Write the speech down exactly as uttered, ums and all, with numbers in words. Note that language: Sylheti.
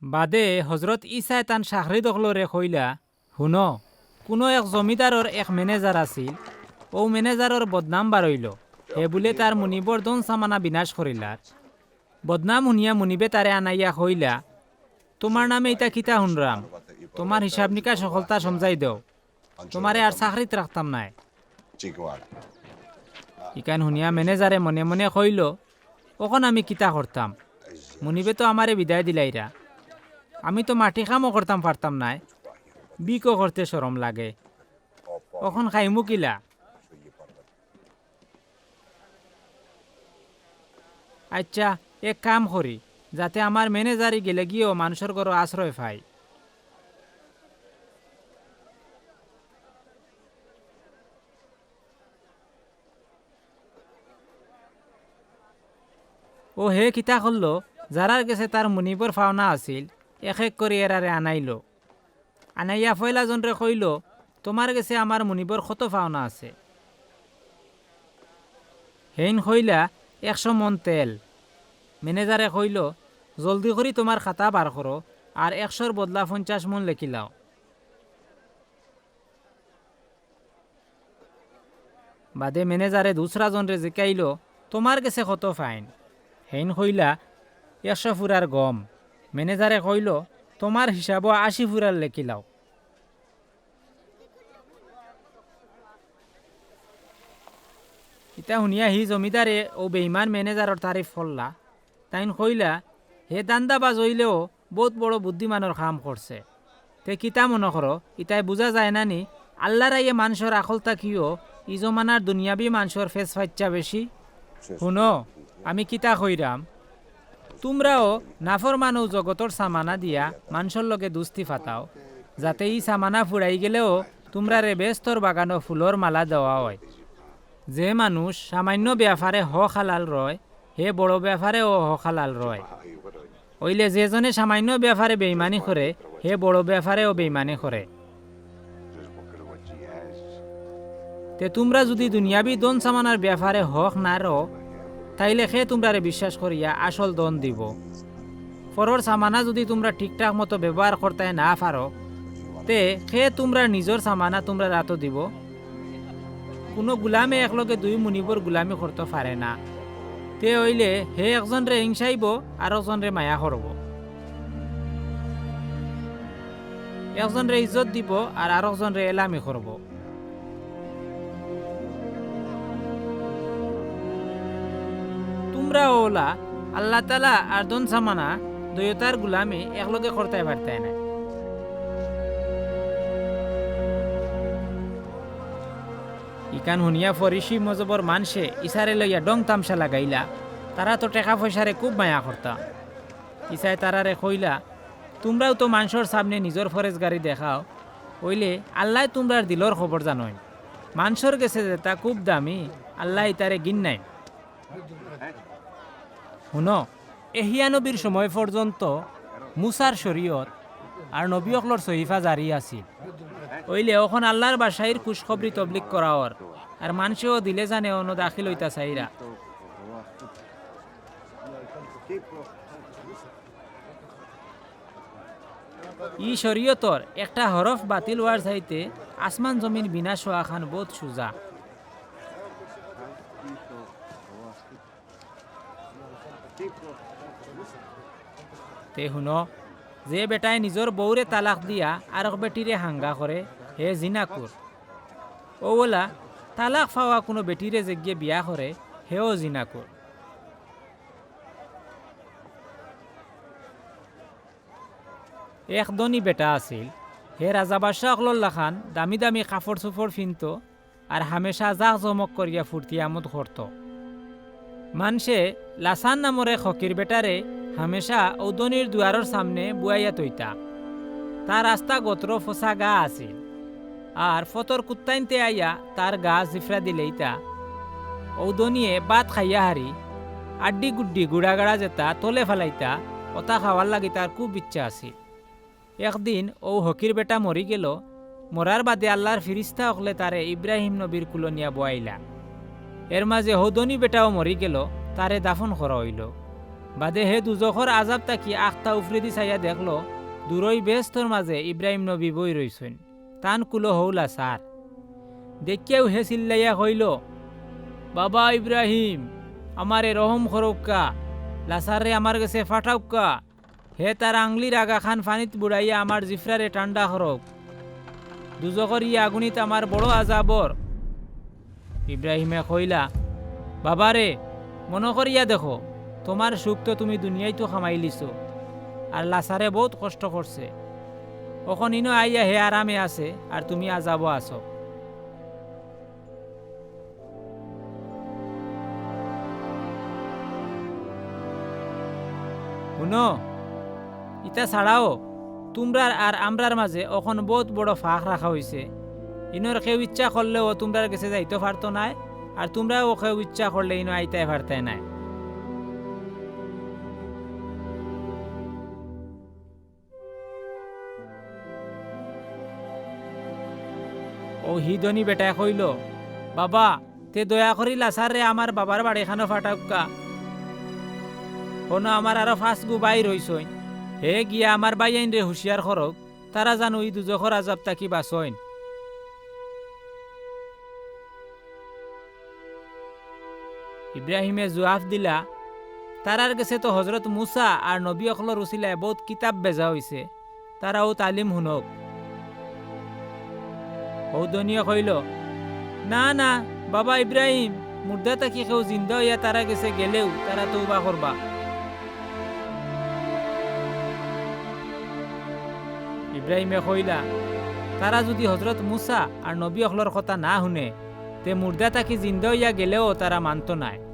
বাদে হজরত ইছায় তান শাগরিদ অকলরে কইলা, "হুনো, কুনু এক জমিদারর এক ম্যানেজার আছিল, অউ ম্যানেজারর বদনাম বারইলো, হে বুলে তার মুনিবর ধন-সামানা বিনাশ করিলার।" বদনাম হুনিয়া মুনিবে তারে আনাইয়া কইলা, "তুমার নামে ইতা কিতা হুনরাম? তুমার হিসাব-নিকাশ হকলতা সমজাই দেও, তুমারে আর চাকরিত রাখতাম নায়।" ইখান হুনিয়া ম্যানেজারে মনে মনে কইলো, "অখন আমি কিতা করতাম? মুনিবে তো আমারে বিদায় দিলাইরা। আমি তো মাটি কামও করতাম পারতাম নায়, ভিকও করতে শরম লাগে। অখন খাইমু কিলা? আইচ্ছা, এক কাম করি, যাতে আমার ম্যানেজারি গেলেগিও মানষর ঘরো আশ্রয় পাই।" অউ হে কিতা করলো, যারার গেছে তার মুনিবর পাওনা আছিল, এক এক করি এরারে আনাইলো। আনাইয়া পয়লা জনরে কইলো, "তুমার গেছে আমার মুনিবর কত পাওনা আছে?" হেইন কইলা, "একশো মন তেল।" ম্যানেজারে কইলো, "জলদি করি তুমার খাতা বার করো, আর একশোর বদলা পঞ্চাশ মন লেখিলাও।" বাদে ম্যানেজারে দুসরা জনরে জিকাইলো, "তুমার গেছে কত পাইন?" হেইন কইলা, "একশো ফুরার গম।" ম্যানেজারে কইলো, "তুমার হিসাবো আশি ফুরার লেখিলাও।" ইতা হুনিয়া হি জমিদারে অউ বেইমান ম্যানেজারর তারিফ করলা। তাইন কইলা, "হে ধান্দাবাজ অইলেও বউত বড় বুদ্ধিমানর কাম করছে।" তে কিতা মনো করো, ইতায় বুঝা যায় না নি? আল্লার আইয়ে মানষর আকল থাকিও ই জমানার দুনিয়াবি মানষর ফেস ফাইচ্চা বেশি। হুনো, আমি কিতা কইরাম, তুমরাও নাফরমান অউ জগতর সামানা দিয়া মানষর লগে দুস্তি ফাতাও, যাতে ই সামানা ফুরাই গেলেও তুমরারে বেহেস্তর বাগানো ফুলর মালা দেওয়া অয়। যে মানুষ সামান্য বেয়াপারে হক হালাল রয়, হে বড় বেয়াপারেও হক হালাল রয়। অইলে যে জনে সামান্য বেয়াপারে বেইমানি করে, হে বড় বেয়াপারেও বেইমানি করে। তে তুমরা যুদি দুনিয়াবি ধন সামানার বেয়াপারে হক না রও, তাইলে কে তুমরারে বিশ্বাস করিয়া আসল ধন দিবো? পরর সামানা যুদি তুমরা ঠিকঠাক মতো ব্যবহার করতায় না পারো, তে কে তুমরার নিজর সামানা তুমরার আতো দিবো? কুনু গুলামে একলগে দুই মুনিবর গুলামি করতো পারে না। তে অইলে হে একজনরে হিংসাইবো, আরকজনরে মায়া করবো। একজনরে ইজ্জত দিবো, আর আরকজনরে এলামি করবো। তুমরা অউলা আল্লাহ তাআলা আর ধন সামানা দুইওটার গুলামি একলগে করতায় পারতায় নায়। ইখান হুনিয়া ফরিসি মজবর মানষে ইছারে লইয়া ঢং তামশা লাগাইলা, তারা তো টেকা পয়সারে খুব মায়া করতা। ইছায় তারারে কইলা, "তুমরাও তো মানষর সামনে নিজর ফরেজগারি দেখাও, অইলে আল্লায় তুমরার দিলর খবর জানইন। মানষর গেছে যেতা খুব দামি, আল্লায় ইতারে ঘিন্নাইন।" হুনো, এহিয়া নবীর সময় পর্যন্ত মুসার শরীয়ত আর নবী অকলর সহিফা জারি আছিল। অইলে অখন আল্লার বাদশাইর খুশখবরি তবলিগ করা অর, আর মানষেও দিলে জানে অনো দাখিল অইতা চাইরা। ই শরীয়তর একটা হরফ বাতিল অওয়ার চাইতে আসমান জমিন বিনাশ অওয়াখান বউত সুজা। তে হুনো, যে বেটায় নিজর বউরে তালাক দিয়া আরক বেটিরে হাঙ্গা করে, হে জিনাকুর। অউ অলা, তালাক পাওয়া কুনু বেটিরে যেগিয়ে বিয়া করে, হেও জিনাকুর। এক ধনী বেটা আছিল। হে রাজা বাদশা অকলর লাখান দামি দামি কাপড়-চুপড় ফিনতো আর হামেশা জাকজমক করিয়া ফুর্তি আমোদ করতো। মানষে লাসান নামর এক হকির বেটারে হামেশা অউ ধনীর দুয়ারর সামনে বুয়াইয়া থইতা। তার আস্তা গতরো ফসা গা আছিল। আর ফতর কুত্তাইন্তে আইয়া তার গা জিফরা দিলেইতা। অউ ধনীয়ে ভাত খাইয়া হারি, আড্ডি-গুড্ডি গুড়া-গাড়া যেতা তলে ফালাইতা, অতা খাওয়ার লাগি তার খুব ইচ্ছা আছিল। একদিন অউ হকির বেটা মরি গেলো। মরার বাদে আল্লার ফিরিস্তা অকলে তারে ইব্রাহিম নবীর কুলো নিয়া বওয়াইলা। এর মাঝে হউ ধনী বেটাও মরি গেলো, তারে দাফন করা অইলো। বাদে হে দুজখর আজাব থাকি আখতা উফরেদি চাইয়া দেখলো, দূরই বেহেস্তর মাজে ইব্রাহিম নবী বই রইছইন। তান কুলো হউ লাছার। দেখিয়াউ হে চিল্লাইয়া কইলো, "বাবা ইব্রাহিম, আমারে রহম করউক্কা, লাছাররে আমার গেছে ফাটাউক্কা। হে তার আংলির আগাখান ফানিত বুড়াইয়া আমার জিফরারে ঠান্ডা করউক। দুজখর ই আগুনিত আমার বড় আজাব অর।" ইব্রাহিমে কইলা, "বাবারে, মনো করিয়া দেখো, তুমার সুখ তো তুমি দুনিয়াইতউ কামাইলিছো, আর লাছারে বউত কষ্ট করছে। অখন ইনো আইয়া হে আরামে আছে, আর তুমি আজাবো আছো।" হুনো, ইতা ছাড়াও, তুমরার আর আমরার মাজে অখন বউত বড় ফাঁক রাখা অইছে। ইনোর কেউ ইচ্ছা করলেও তুমরার গেছে যাইতো পারতো নায়, আর তুমরাও কেউ ইচ্ছা করলে ইনো আইতায় পারতায় নায়। অউ হি ধনী বেটায় কইলো, "বাবা, তে দয়া করি লাছাররে আমার বাবার বাড়িখানো ফাটাউক্কা। অনো আমার আরো পাঁচগু ভাই রইছইন, হে গিয়া আমার ভাইয়াইনরে হুঁশিয়ার করউক, তারা জানু ই দুজখর আজাব থাকি বাচইন।" ইব্রাহিমে জুয়াফ দিলা, "তারার গেছে তো হজরত মুসা আর নবী অকলর উছিলায় বউত কিতাব ভেজা অইছে, তারা অউ তালিম হুনউক।" অউ ধনীয়ে কইলো, "না, না, বাবা ইব্রাহিম, মুর্দা থাকি কেউ জিন্দা অইয়া তারার গেছে গেলেউ তারা তওবা করবা।" ইব্রাহিমে কইলা, "তারা যুদি হজরত মুসা আর নবী অকলর কথা না হুনে, তে মুর্দা থাকি জিন্দা অইয়া গেলেও তারা মানতো নায়।"